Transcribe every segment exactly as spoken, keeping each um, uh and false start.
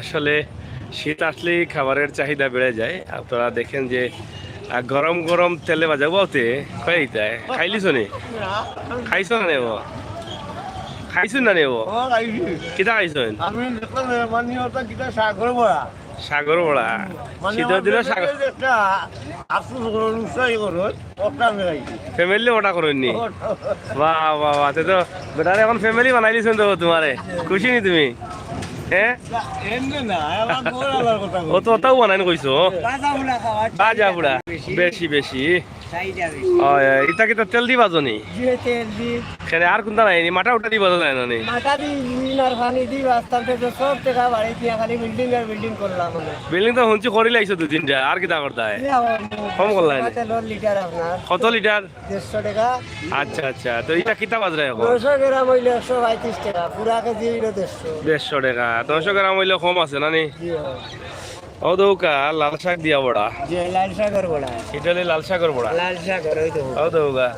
আসলে শীত আসলেই খাবারের চাহিদা বেড়ে যায়। আপনারা দেখেন যে, আহ, গরম গরম তেলে ভাজা বলতে কয়ে দিতে হয়। খাইলিছো নি? খাইছো না নেব? খাইছো না নেব? ও, খাইছি। কিতা খাইছো? আমি দেখলাম, এ, মানে, ওটা কিতা সাগর বড়া। সাগর বড়া। মানে, শীতের দিনে সাগর। একটা আফসোস করুন, উৎসাহী করুন, ওটা আমি খাইছি। ফ্যামিলি ওটা করুন নি? ওটা। বাহ, বাহ, বাহ, তে তো বেটারে এখন ফ্যামিলি বানাই দিছেন তো তোমারে। খুশি নি তুমি? হ্যাঁ? এমনি না, আমার বউর আলার কথা ও তো কইছি। ওটাও বানাই কইছো। ভাজা পোড়া খাওয়া, ভাজা পোড়া। বেশি। বেশি, বেশি। চাহিদা বেশি। ও, এ, ইটা কিতা তেল দি ভাজো নি? জি, তেল দি। কেনে আর কুনটা নাই নি? মাটা উটা দি ভাজা যায় না নি? মাটা দি, ইনার পানি দি, বাস্তান থেকে সব টাকা বাড়ি দিয়া খালি বিল্ডিং আর বিল্ডিং করলাম আমরা। বিল্ডিং তো হুনছি করি লাইছো দুই তিনটা, আর কিতা করতায়? ইয়া, কম করলায় নি? তেলর লিটার আপনার। কত লিটার? দেড়শো টাকা। আচ্ছা, আচ্ছা, তো ইটা কিতা বাজরা এখন? নয়শো গ্রাম হইলে একশো পঁয়ত্রিশ টাকা, পুরা কেজি হইলে দেড়শো। দেড়শো টাকা, নয়শো গ্রাম হইলে কম আছে না নি? জি, হয়। ও দৌকা, লাল শাক দিয়া বড়া। জি, লাল শাকর বড়া। ইটা হইলে লাল শাকর বড়া। লাল শাকর, ওই তো। ও দৌকা,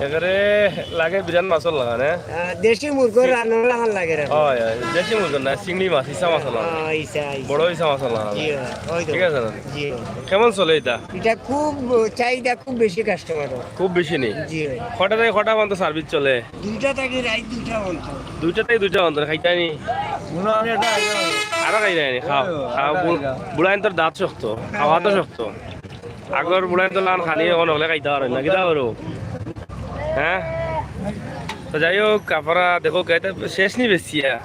একেবারে লাগে বিরান মাছর লাখান, হ্যাঁ? আহ, দেশি মুরগর রান্নার লাখান লাগে রে। হয়, হয়, দেশি মুরগর না, চিংড়ি মাছ, ইছা মাছ না। আহ, ইছা, ইছা। বড় ইছা মাছ না। জি, হয়, ওই তো। ঠিক আছে না? জি, হয়। কেমন চলে ইটা? ইটা খুব চাহিদা, খুব বেশি কাস্টমার। খুব বেশি নি? জি, হয়। কটা থাকি কটা পর্যন্ত সার্ভিস চলে? দুইটা থাকি রাইত দুইটা পর্যন্ত। দুইটা থাকি দুইটা পর্যন্ত, খাইতায় নি? মনে হয় আমি একটা আগে আরো খাইতায় নি? খাও, ওই, খাও, ওটা বু-, আগে। বুড়াইন্তর দাঁত শক্ত, খাওয়া তো শক্ত। আগর বুড়াইন্তর লাখান খানি এখন হকলে খাইতা পারইন না, কিতা করো? হ্যাঁ? তো যাই হোক, আপনারা দেখো, খাইতে শেষ নি বেশি, হ্যাঁ?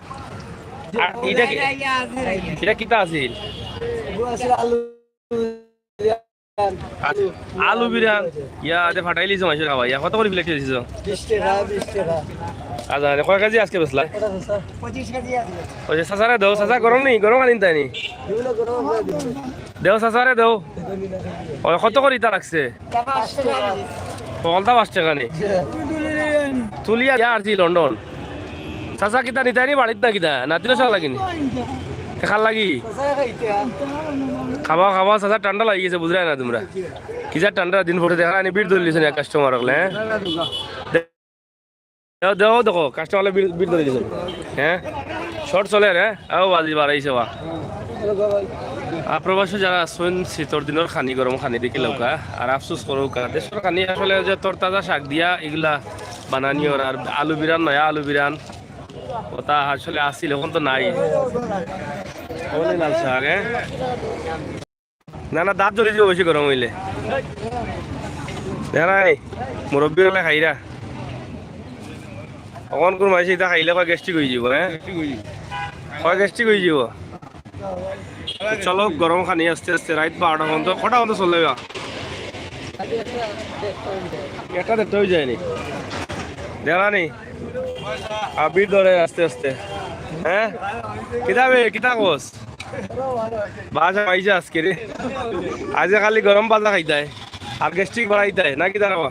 আর ইটা কি-, ইটা কিতা আছিল? আচ্ছা, আলু বিরান। ইয়া, দে ফাটাইলিছো মাইনষরে খাওয়াইয়া। কত করি প্লেট দিছো? বিশ টাকা, বিশ টাকা। আচ্ছা, আরে কয় কেজি আজকে বেচলা? পঁচিশ কেজি আছে। ওই যে চাচারে দেও, চাচা গরম নি, গরম খানি তাই নি? এগুলো গরম আমরা দিব। দেও চাচারে দেও। ওই কত করি ইটা লাগছে? ইটা পাঁচ টাকা। হকলটা পাঁচ টাকা নি? তুলিয়া ইয়া আর কি লন্ডন। চাচা কিতা নিতায় নি বাড়িত না কিতা? নাতির চাচা লাগি নি? খার লাগি? খাবা, খাবা, চাচা ঠান্ডা লাগি গেছে, বুঝরায় না তুমরা। কিজার ঠান্ডা দিন পড়ে দেখা নি, ভিড় ধরিলিছে নি এক কাস্টমার হকলে, হ্যাঁ? দেও, দেও, দেখো, কাস্টমার ভিড়, ভিড় ধরিলিছে। হ্যাঁ? শর্ট চলে রে? আও, বাজি বাড়াইছে বা। আর প্রবাসী যারা আছইন, শীতর দিনর খানি, গরম খানি দেখি লউক্কা, আর আফসোস করউক্কা। দেশর খানি আসলে যে তরতাজা শাক দিয়া ইগুলা বানানি অর, আর আলু বিরান, নয়া আলু বিরান। ওটা আসলে আছিল, এখন তো নাই। ওই লাল শাক, হ্যাঁ? না, না, দাঁত জ্বলি যাইবো বেশি গরম অইলে। দেখা নাই, মুরব্বি অকলে খাইরা। অখন কুনু মাইনষে ইটা খাইলে কয় গ্যাস্ট্রিক অইযিবো, হ্যাঁ? কয় গ্যাস্ট্রিক অইযিবো। চলো, গরম খানি আস্তে আস্তে রাইত বারোটা পর্যন্ত, কটা পর্যন্ত চলে বা? একটা দেড়টা অইযায় নি। দেখা নি? আবির ধরে আস্তে আস্তে। হ্যাঁ? কিতা বে, কিতা কস? বাজা পাইছে আজকে রে। আইজ খালি গরম বাজা খাইতায়। আর গ্যাস্ট্রিক বাড়াইতায়। না কিতা রে বা?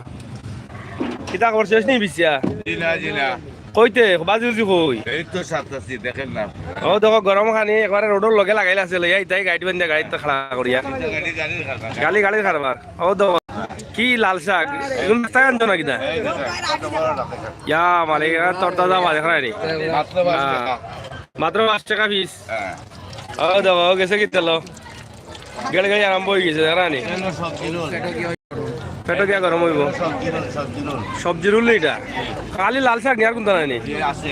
কিতা খবর শেষ নি বিছিয়া? জি না, জি না। কইতে, বাজি উজি কই? এই তো সারতাছি, দেখেন না। ও দেখো, গরম খানি একবারে রোডর লগে লাগাইল আছে, লইয়া ইতাই গাড়ি বান্ধিয়া গাড়িত খাড়া করিয়া। গাড়ি, গাড়ির কারবার। গাড়ি, গাড়ির কারবার। ও দেখো, কি লাল শাক? এগুন বেচতায় আনছো না কিতা? এই দেখেন, কত বড় লাল শাক। ইয়া মালিক, এরা তরতাজা মাছ, দেখো না নি? মাত্র পাঁচ হ্যাঁ। টাকা। মাত্র পাঁচ টাকা পিস। হ্যাঁ। ও দেখো, ও গেছে কিতা লো? গেড়ে গেড়ে আরম্ভ অই গেছে, দেখো না নি? এগুলো সবজি রোল। পেটো কিয়া গরম অইবো? সবজি রোল, সবজি রোল। সবজি রোল নি ইটা? খালি লাল শাক নি, আর কুনটা নাই নি? জি, আছে।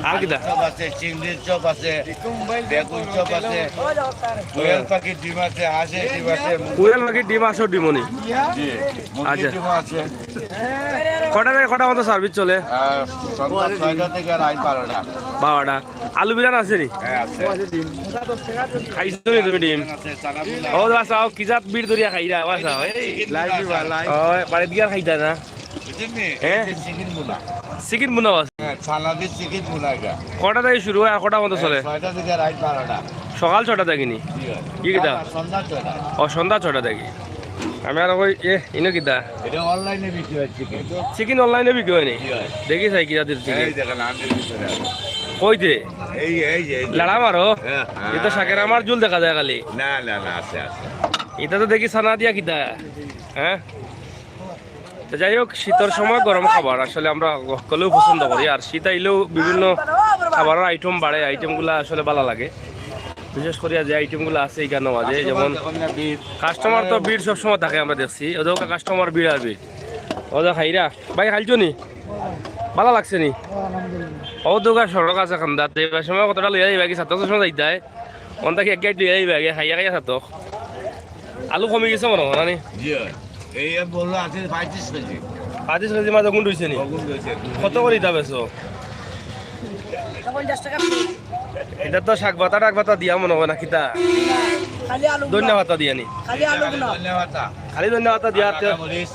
আর কিতা? চপ আছে, চিংড়ির চপ আছে, বেগুন চপ আছে, কোয়েল পাখির ডিম আছে, হাঁসের ডিম আছে। কোয়েল পাখির ডিম, হাঁসর ডিমও নি? জি, মুরগির আচ্ছা। ডিমও আছে। কটা থাকি কটা পর্যন্ত সার্ভিস চলে? আহ, সন্ধ্যা ছয়টা থেকে রাত বারোটা। বারোটা। আলু বিরান আছে নি? হ্যাঁ, আছে। খাইছো নি তুমি ডিম? আছে, চানা বিরান। ও, বাসাও, কি জাত ভিড় ধরিয়া খাইরা, বাসাও, এই। লাই দিবা, লাই। ও, বাড়িত গিয়া খাইতা না? বুঝছেন নি? হ্যাঁ? এই যে চিকেন মুনা। চিকেন মুনা আছে? হ্যাঁ, চানা দি চিকেন মুনা এটা। কটা থাকি শুরু অয় আর কটা পর্যন্ত চলে? ছয়টা থেকে রাত বারোটা। সকাল ছয়টা থাকি নি? জি হয়। কি কিতা? না, না, সন্ধ্যা ছয়টা। ও, সন্ধ্যা ছয়টা থাকি। আমি আর কই, এ, ইনো কিতা? এটা অনলাইনে বিক্রি হয় চিকেন। চিকেন অনলাইনে বিক্রি অয় নি? জি হয়। দেখি চাই কি জাতির চিকেন। এই দেখেন, আমের ভিতরে আছে। কই দে? এই, এই যে, এই যে। লাড়া মারো। হ্যাঁ, হ্যাঁ। ইটা তো শাকের আমার ঝুল দেখা যায় খালি। না, না, না, আছে, আছে। ইটা তো দেখি চানা দিয়া কিতা? হ্যাঁ? তো যাই হোক, শীতর সময় গরম খাবার আসলে আমরা হকলেউ পছন্দ করি। আর শীত আইলেউ বিভিন্ন খাবারর আইটেম বাড়ে, আইটেমগুলা আসলে ভালা লাগে। বিশেষ করি যে আইটেমগুলা আছে ইখানো মাঝে, যেমন কাস্টমার তো ভিড় সবসময় থাকে, আমরা দেখছি ওদের কাস্টমার ভিড় আর ভিড়। ওদের খাইরা ভাই, খাইছো নি? ভালা লাগছে নি? ও দোকান সড়ক আছে খান্দাত, এই সময় কতটা লইয়া যাইবা কি? ছাত্র সময় যাইতায়, অন থাকি এক গাইড লইয়া যাইবা আগে, খাইয়া খাইয়া ছাত্র। আলু কমি গেছে মনে হয় না নি? জি হয়। এই বললো আছে পঁয়ত্রিশ কেজি। পঁয়ত্রিশ কেজি মাঝে গুণ রইছে নি? গুণ রইছে। কত করে ইটা বেচো? পঞ্চাশ টাকা। ইটা তো শাক পাতা টাক পাতা দিয়া মনে হয় না কিতা? খালি আলু ধনিয়া পাতা দিয়া নি? খালি আলু গুলা। ধনিয়া পাতা। খালি ধনিয়া পাতা দিয়া আর তেল। মরিচ।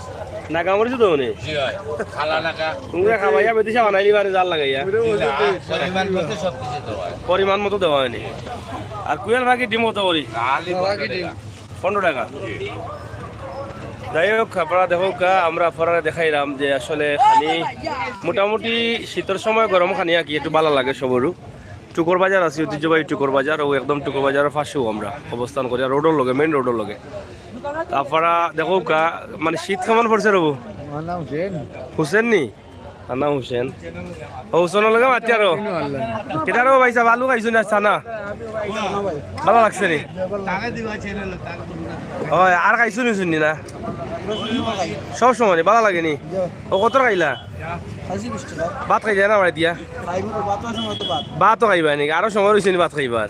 নাগা মরিচ তো নি? জি হয়। খালা নাগা। তোমরা খাবাইয়া বেদিশা বানাইলি বারে জাল লাগাইয়া। জি না, পরিমাণ মতো সব কিছু দেওয়া হয়। পরিমাণ মতো দেওয়া হয়নি। আর কুয়েল পাখির ডিম কত করি? খালি পনেরো টাকা। পনেরো টাকা। যাই হোক, আপনারা দেখউক্কা, আমরা আপনারারে দেখাইলাম যে আসলে খানি মোটামুটি শীতর সময় গরম খানি আর কি একটু ভালা লাগে সবরও। টুকর বাজার আছে, ঐতিহ্যবাহী টুকর বাজার, ও একদম টুকর বাজারর পাশেউ আমরা অবস্থান করি, আর রোডর লগে, মেইন রোডর লগে। তা আপনারা দেখউক্কা, মানে শীত কেমন পড়ছে রবু? আমার নাম হুসেন। হুসেন নি? তার নাম হুসেন। ও হুসেনর লগে মাতি আরো। কিতা রবু ভাই সাহেব, আলু খাইছো না চানা? ভালা লাগছে নি? হয়, আর খাইছো নি শুনি না? সব সময় নি, ভালা লাগে নি? ও কত খাইলা? ভাত খাইলা না বাড়ি দিয়া? ভাতও খাইবা নি? আরো সময় রইছে নি ভাত খাইবার?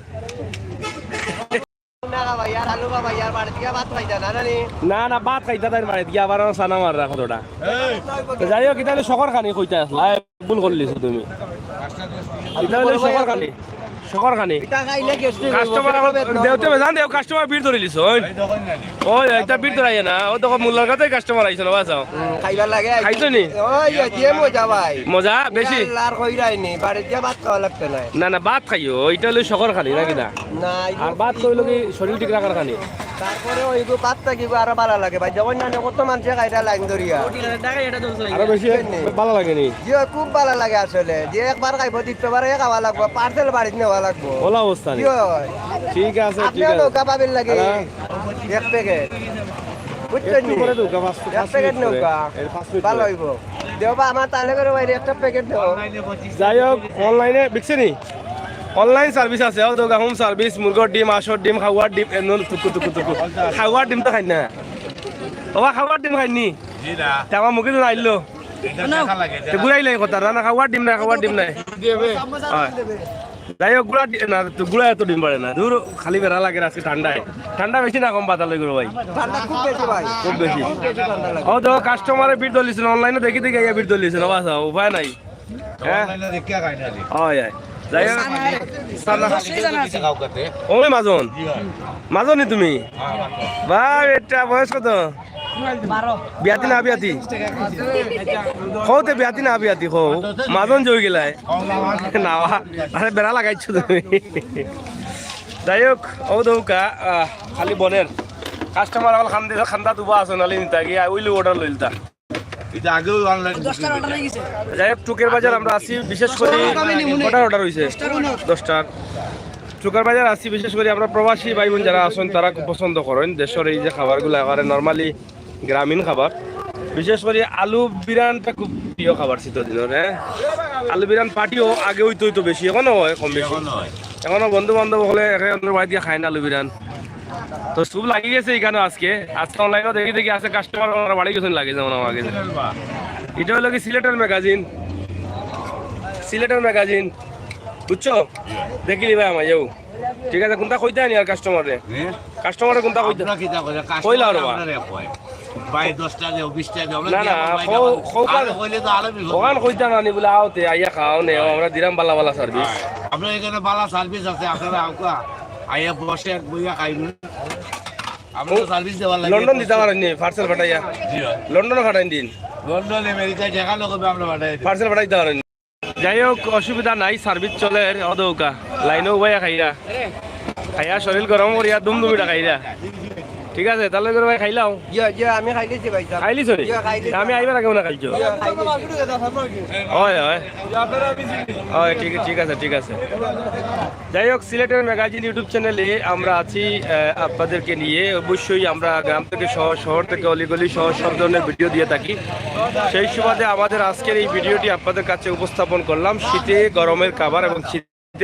না, না, ভাই, আর আলু বাবা, ইয়ার বাড়ি দিয়া ভাত খাইতা না, না নি? না, না, ভাত খাইতা তাইর বাড়িত গিয়া আবার আমার সানা মাররা কতটা। তো যাই হোক, ইটা অইলো শখর খানি কইতা আসলা। আয়, ভুল করলিছো তুমি। ইটা অইলো শখর খানি। শখর খানি। ইটা খাইলে গ্যাস্ট্রিক অইবো, কাস্টমার পেটর বেদনা দেওতে অইবো। বেজান দেও, কাস্টমার ভিড় ধরিলিছো, ওই। ওই, ইটা ভিড় ধরাইয়া না। ও দেখো, মোল্লার কাছে কাস্টমার আইছে না, বাঁচাও। হুম, খাইবার লাগে আইছে। খাইছো নি? ওই, যে মজা ভাই। মজা বেশি? আল্লাহ আর কইরাই নি, বাড়িত গিয়া ভাত খাওয়া লাগতো না। না, না, ভাত খাইও, ইটা অইলো শখর খানি, নাকি না? না, আর ভাত তো অইলো কি শরীর ঠিক রাখার খানি। তারপরে ওইগু ভাত থাকিগু আরো ভালা লাগে ভাই, যখন জানে কত মানষে খাইরা লাইন ধরিয়া। আরো বেশি বুঝছেন নি? ভালা লাগে নি? জি, খুব ভালা লাগে আসলে। যে একবার খাইবো, দ্বিতীয়বার খাওয়া লাগবো, পার্সেল বাড়িত নেওয়া লাগবো। ওলা অবস্থা নি? জি, হয়। ঠিক আছে, আপনি ঠিক আছে। নৌকা পাবেন লাগে। হ্যাঁ। এক প্যাকেট। বুঝছেন একটু নি? পরে নৌকা, পাঁচ, এক পাঁচ প্যাকেট মিনিট পরে। নৌকা। এর পাঁচ মিনিট ভালা পরে। অইবো। দেও বা আমার তালে করে বাইরে একটা প্যাকেট দেও। যাই হোক, অনলাইনে বিকছে নি? অনলাইন সার্ভিস আছে, ও দোকা হোম সার্ভিস, মুরগর ডিম, আঁশর ডিম, খাওয়ার ডিম, এমন টুকু টুকু টুকু। খাওয়ার ডিম তো খাইন না। ওবা খাওয়ার ডিম খাইন নি? জি না। তে আমার মুখে তো আইলো। এটা দেখা লাগে, তে ঘুরাইলাই কথা, না, না, খাওয়ার ডিম না, খাওয়ার ডিম নাই। হয়। যাই হোক, গুড়া ডি-, না, তো গুড়া এত ডিম পারে না। দূর, খালি বেড়া লাগে আজকে ঠান্ডায়। ঠান্ডা বেশি না কম বাতাল অইগু ভাই? ঠান্ডা খুব বেশি ভাই। খুব বেশি। খুব বেশি ঠান্ডা লাগে। ও তো কাস্টমারে ভিড় ধরলিছে, অনলাইনে দেখি দেখি আইয়া ভিড় ধরলিছে, বাবা, উপায় নাই। হ্যাঁ? অনলাইনে দেখিয়া খাই না রে। হয়, হয়। যাই হোক, সানা। ওই মাজন। জি ভাই। মাজন নি তুমি? হ্যাঁ, মাজন। বাহ, এটা বয়স কত? বারো। বিয়াতি না বিয়াতি? কও তে বিয়াতি না বিয়াতি কও। মাজন জই গেলায়। না, আরে বেড়া লাগাইছো তুমি। যাই হোক, ও দৌকা, আহ, খালি বনের। কাস্টমার অকল খান্দে, খান্দাত উবা আছে, নালি নিতা গিয়া, ওইলে অর্ডার লইলতা। এটা আগেও অনলাইন দশটার অর্ডার অই গেছে। যাই হোক, টুকের বাজার আমরা আছি, বিশেষ করি কটার অর্ডার অইছে? দশটার। দশটার। টুকের বাজার আছি, বিশেষ করি আমরা প্রবাসী ভাই বোন যারা আছইন, তারা খুব পছন্দ করইন দেশর এই যে খাবারগুলা, একেবারে normally গ্রামীণ খাবার। বিশেষ করি আলু বিরানটা খুব প্রিয় খাবার শীতর দিনর, হ্যাঁ? আলু বিরান পার্টিও আগে অইতো অইতো বেশি, এখনো হয় কম বেশি। এখনো হয়। এখনো বন্ধু বান্ধব অকলে একে অন্যর বাড়িত গিয়া খাইন আলু বিরান। তো খুব লাগি গেছে ইখানো আজকে। আজকে অনলাইনেও দেখি দেখি আছে কাস্টমার, আমার বাড়ি গেছইন লাগে যেমন আমার গেছে। ইটা অইলো কি সিলেটের ম্যাগাজিন, সিলেটের ম্যাগাজিন, বুঝছো? দেখিলিবায় আমার যাও। ঠিক আছে, কুনটা কইতায় নি আর কাস্টমাররে? হুম? কাস্টমাররে কুনটা কইতায়? আমরা কিতা কই? কইলা আর বা। আপনারা কয়। ভাই দশটা দেও, বিশটা দেও, আমরা না, না, কও, কও, কও, কইলে তো আরো বিপদ। অখান কইতা না নি বুলে, আও তে, আইয়া খাও নে, আমরা দিরাম বালা বালা সার্ভিস। হ্যাঁ, আমরা ইখানো বালা সার্ভিস আছে, আপনারা আউক্কা, আইয়া বসে এক বইয়া খাইবেন। আমরা তো সার্ভিস দেওয়ার লাগি লন্ডন দিতা পারইন নি, পার্সেল পাঠাইয়া? জি হয়। লন্ডনও পাঠাইন দিন। লন্ডন, আমেরিকা, যেখানো কইবা আমরা পাঠাই দিই। পার্সেল পাঠাইতা পারইন নি। যাই হোক, অসুবিধা নাই, সার্ভিস চলের, অদৌকা। লাইনো উবাইয়া খাইরা। খাইয়া শরীর গরম করিয়া দুমদুমিটা খাইরা। ঠিক আছে, তাইলে করে ভাই খাইলাও। জি, জি, আমি খাইলিছি ভাই সাহেব। খাইলিছো নি? জি, খাইলিছি। আমি আইবার আগে মনে খাইছো। জি, খাইলিছি। হয়, হয়। হয়, ঠিক, ঠিক আছে, ঠিক আছে। যাই হোক, সিলেটের ম্যাগাজিন YouTube চ্যানেলে আমরা আছি, আহ, আপনাদেরকে নিয়ে। অবশ্যই আমরা গ্রাম থেকে শহর, শহর থেকে অলিগলি সহ সব ধরনের ভিডিও দিয়ে থাকি। সেই সুবাদে আমাদের আজকের এই ভিডিওটি আপনাদের কাছে উপস্থাপন করলাম। শীতে গরমের খাবার এবং শীত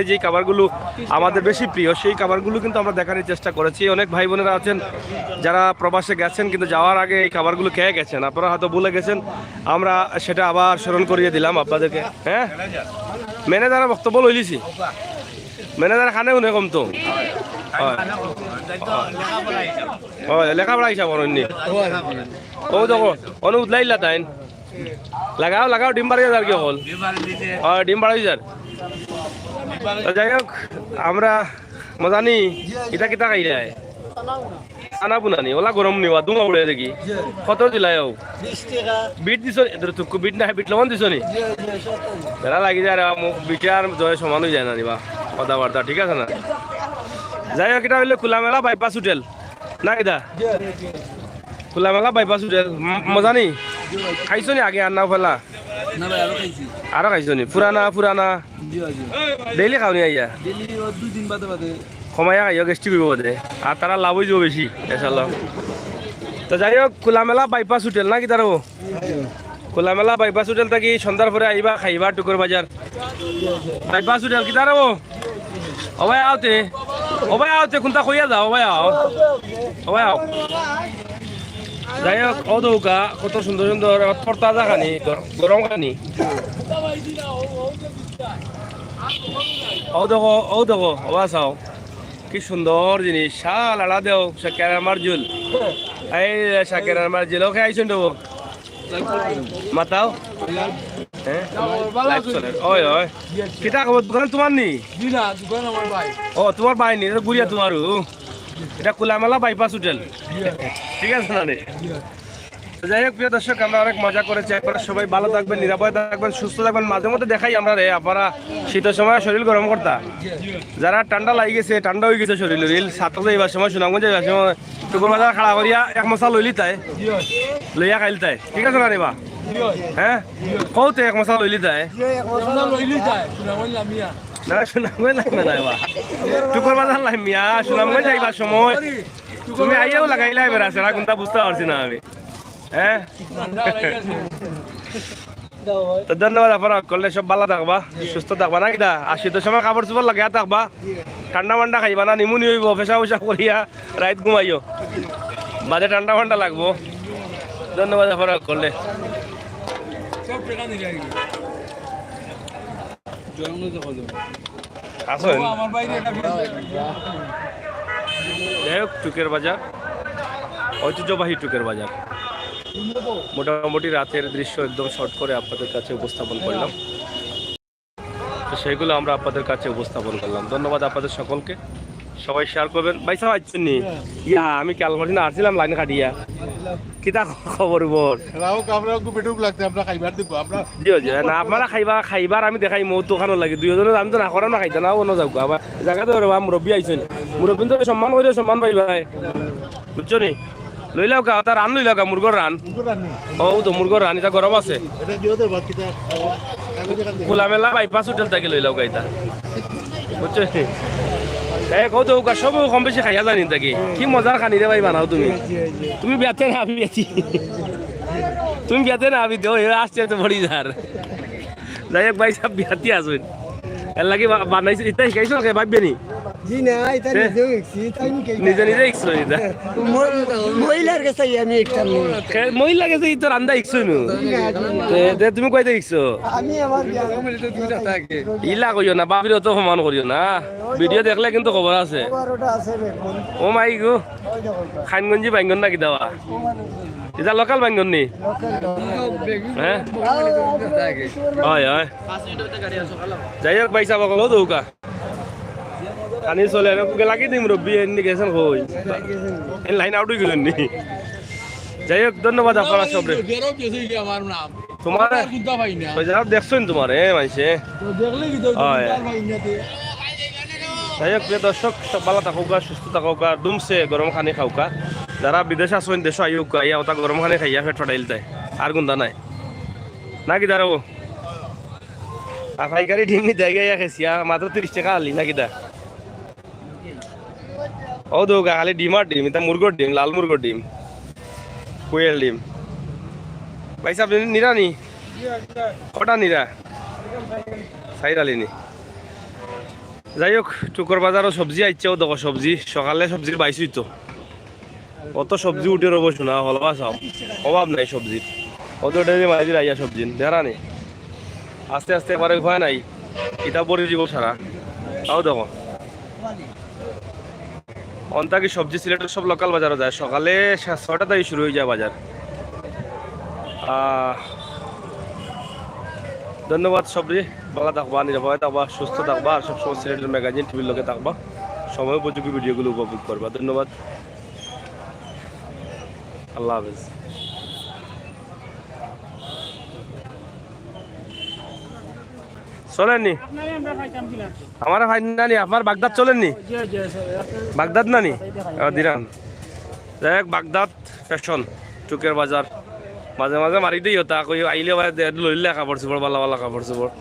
যে খাবারগুলো আমাদের বেশি প্রিয়, সেই খাবারগুলো কিন্তু আমরা দেখানোর চেষ্টা করেছি। অনেক ভাই বোনেরা আছেন যারা প্রবাসে গেছেন, কিন্তু যাওয়ার আগে এই খাবারগুলো খেয়ে গেছেন। আপনারা হয়তো ভুলে গেছেন, আমরা সেটা আবার স্মরণ করিয়ে দিলাম আপনাদেরকে। হ্যাঁ, ম্যানেজারের বক্তব্য লইলিছি। ম্যানেজার খানে উনি কম তো। হয়। হয়, লেখাপড়া হিসাব করেননি। ও দেখো, অনু উদলাইলা তাইন। লাগাও, লাগাও, ডিম বাড়াই যার কি হল? হয়, ডিম বাড়াই যার। তো যাই হোক, আমরা মজা নি, ইটা কিতা খাইলাই? আনা বুনানি, ওলা গরম নিবা, দুমা উড়ে দেখি। কত দিলাইও? বিশ টেকা। বিট দিছো নি? এদের তুকু বিট না, বিট লবণ দিছো নি? জি, জি, সব তাই। বেড়া লাগি যায় রে, আমু-, বিটে আর জয় সমান হয়ে যায় না নিবা, কথাবার্তা, ঠিক আছে না? যাই হোক, এটা হইলো খোলামেলা বাইপাস হোটেল, না কিতা? জি, জি, জি। খোলামেলা বাইপাস হোটেল, ম-, মজা নি? খাইছো নি আগে আর না ফেলা? না ভাই, আরো খাইছি। আরো খাইছো নি? পুরানা, পুরানা? জি, জি। ডেইলি খাওনি আইয়া? ডেইলি ও দুই দিন বাদে বাদে। কমাইয়া খাইও, গ্যাস্ট্রিক হইব বাদে। আর তারা লাভ হয়ে যাবো বেশি, ইনশাল্লাহ। তো যাই হোক, খোলামেলা বাইপাস হোটেল না কিতা রে? খোলামেলা বাইপাস হোটেল থাকি সন্ধ্যার পরে আইবা, খাইবা টুকুর বাজার। বাইপাস হোটেল কিতা রে? ও ভাই আওতে, ও ভাই আওতে, কোনটা কইয়া যাও, ও ভাই আও, ও ভাই আও। যাই হোক, ও দৌকা, কত সুন্দর সুন্দর, তরতাজা খানি, গর-, গরম খানি। ও দেখো, ও দেখো, ও চাও, কি সুন্দর জিনিস, শাল আড়া দেও, শাকের আমার জুল। এই শাকের আমার জুল, ওকে আইসুন দেবো। মাতাও। হ্যাঁ? Live চলে। ওই, ওই। কিতা খবর? দোকান তোমার নি? জি না, দোকান আমার ভাই। ও, তোমার ভাই নি? এটা গুড়িয়া তোমারও। এটা খোলামেলা বাইপাস হোটেল। ঠিক আছে না রে? তো যাই হোক, প্রিয় দর্শক, আমরা অনেক মজা করেছি। আপনারা সবাই ভালো থাকবেন, নিরাপদে থাকবেন, সুস্থ থাকবেন। মাঝে মধ্যে দেখাই আমরা রে, আপনারা শীতের সময় শরীর গরম করতা। যারা ঠান্ডা লাগি গেছে, ঠান্ডা হয়ে গেছে শরীর উরিল, সাথে যাইবার সময়, সুনামগঞ্জ যাইবার সময়, টুকুর বাজার খাড়া করিয়া এক মশা লইলি তাই, লইয়া খাইল তাই, ঠিক আছে না রে বা? হ্যাঁ, কৌতে এক মশা লইলি তাই। না, সুনামগঞ্জ লাগবে না রে বা। টুকুর বাজার লাইমিয়া, সুনামগঞ্জ যাইবার সময় তুমি আইয়াও লাগাইলাই বেড়া, সেটা কোনটা বুঝতে পারছি না আমি। হ্যাঁ, তো ধন্যবাদ আপনারা করলে, সব ভালো থাকবা, সুস্থ থাকবা, না কিতা? আর শীতের সময় কাপড় চোপড় লাগাইয়া থাকবা, ঠান্ডা মান্ডা খাইবা না, নিমুনি হইব, পেশা উশা করিয়া রাইত ঘুমাইও, বাদে ঠান্ডা মান্ডা লাগবো। ধন্যবাদ আপনারা করলে। আছেন। যাই হোক, টুকের বাজার, ঐতিহ্যবাহী টুকের বাজার, মোটামুটি রাতের দৃশ্য একদম শর্ট করে আপনাদের কাছে উপস্থাপন করলাম। তো সেইগুলো আমরা আপনাদের কাছে উপস্থাপন করলাম। ধন্যবাদ আপনাদের সকলকে, সবাই শেয়ার করবেন। ভাই সাহেব, আইছেন নি? ইয়া, আমি খেয়াল করছি না, আসছিলাম লাইন কাটিয়া। কিতা খবর বল? রাউক, আমরা একটু বেটুক লাগছে, আমরা খাইবার দিব, আমরা জি, জি, না, আপনারা খাইবা, খাইবার আমি দেখাই মৌ তো খানো লাগে। দুইজনে আমি তো না করাম না খাইতে না, অন্য যাউক। আবার জায়গা তো রে বা, মুরব্বী আইছেন। মুরব্বী তো সম্মান করিও, সম্মান পাইবায়। বুঝছো নি? লইলাও গা, তার রান লইলাও গা, মুরগর রান। মুরগর রান নি? ও, তো মুরগর রান, এটা গরম আছে। এটা দিও তো, বাদ কিতা? খোলামেলা বাইপাস হোটেল থাকি লইলাও গা এটা। বুঝছো নি? এ, কও তো, ওগা সব কম বেশি খাইয়া জানি থাকি। কি মজার খানি রে ভাই বানাও তুমি। তুমি বিয়াতে না, আমি বিয়াতি। তুমি বিয়াতে না, আমি দেও, এ আসতে আসতে পড়ি যার। যাই হোক, ভাই সাহেব বিয়াতি আসুন। এর লাগি বা-, বানাইছে, ইতা শিখাইছো কে, ভাববে নি? জি না, ইতা এ? নিজেও শিখছি, তাই আমি নিজে নিজে শিখছো ইতা? ম-, মহিলার কাছে আমি একটা মেয়ে। কে, মহিলার কাছে ই তো রান্দা শিখছো নু? জি না, জি না। তে, তে তুমি কইতে শিখছো? আমি আমার জ্ঞান। ইলা কইও না, বাবির তো সমান করিও না। ভিডিও দেখলে কিন্তু খবর আছে। খবর ওটা আছে দেখুন। ও মাই গো। ওই দেখো ওটা। খানগঞ্জি বাইঙ্গন নাকি দেওয়া? ওখানে। ইতা লোকাল বাইঙ্গন নি? Local, local. হ্যাঁ? হয়, হয়। যাই হোক, ভাই সাহেব, অকল দৌকা। খানি চলে, আমি ওকে লাগিয়ে দিই, মুরব্বী, এমনি গেছেন কই? এই লাইন আউট হয়ে গেলেন নি? যাই হোক, ধন্যবাদ আপনারা সবরে। বেরো গেছে কি আমার নাম? তোমার আর বুঝতে পারি না। ওই যারা দেখছেন তোমার, এ, মাইছে। তো দেখলে কি তো হয়। বুঝতে পারি না তে। যাই হোক, প্রিয় দর্শক, সব ভালো থাকুক আর সুস্থ থাকুক আর দুমছে গরম খানি খাউকা। যারা বিদেশ আছেন, দেশে আইউকা, আইয়া ওটা গরম খানি খাইয়া পেট ফাটাইল তাই। আর গুন্দা নাই। নাকি দাঁড়াবো? আর পাইকারি ডিম নি দেখে ইয়া খেছি, আর মাত্র তিরিশ টাকা আলি নাকি দা? ও দৌকা, খালি ডিম আর ডিম, এটা মুরগর ডিম, লাল মুরগর ডিম, কুয়েল ডিম। ভাই সাহেব, নি-, নিরা নি? কটা নিরা? সাইড আলি নি? যাই হোক, চুকর বাজারো সবজি আইছে, অউ দেখো সবজি, সকালে সবজির বাইছ অইতো। অত সবজি উঠে রবো শোনা, হলবা চাও, অভাব নাই সবজির। অত উঠে যে মাঝে আইয়া সবজি দেরা নি, আস্তে আস্তে একবারে উপায় নাই, ইটা ভরি দিব সারা। তাও দেখো, অন্তা কি সবজি সিলেটর সব লোকাল বাজারো যায়, সকালে সা-, ছয়টা থাকি শুরু অই যায় বাজার। আহ, ধন্যবাদ সবরে, ভালা থাকবা, নিরাপদে থাকবা, সুস্থ থাকবা, আর সবসময় সিলেটের ম্যাগাজিন টিভির লগে থাকবা, সময় উপযোগী ভিডিওগুলো উপভোগ করবা। ধন্যবাদ, আল্লাহ হাফেজ। চলেননি? আমারে ফাইন না নি, আপনার বাগদাদ চলেননি? বাগদাদ না নি? ও, দিলাম। যাই হোক, বাগদাদ ফ্যাশন, চুকের বাজার। মাঝে মাঝে মারি দেই ওটা, কই আইলে ভাই দে-, লইলে কাপড় চোপড়, ভালা ভালা কাপড় চোপড়।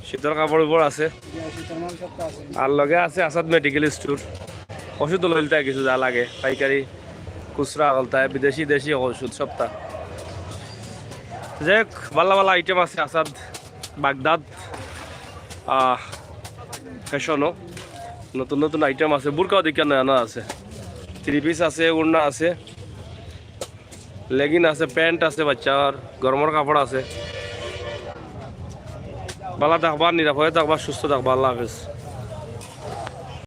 শীতর কাপড় উপর আছে। আর লগে আছে আসাদ মেডিকেল স্টোর। ওষুধ লইলতায় কিছু যা লাগে, পাইকারি, খুচরা হলতায়, বিদেশি, দেশি ওষুধ সবটা। যাই হোক, ভালা ভালা আইটেম আছে আসাদ বাগদাদ, আহ, ফ্যাশনও। নতুন নতুন আইটেম আছে, বুরকাও দেখিয়া নয়া নয়া আছে, থ্রি পিস আছে, ওড়না আছে, লেগিন আছে, প্যান্ট আছে, বাচ্চার গরমর কাপড় আছে। ভালা থাকবা, নিরাপদে থাকবা, সুস্থ থাকবা। আল্লাহ হাফেজ।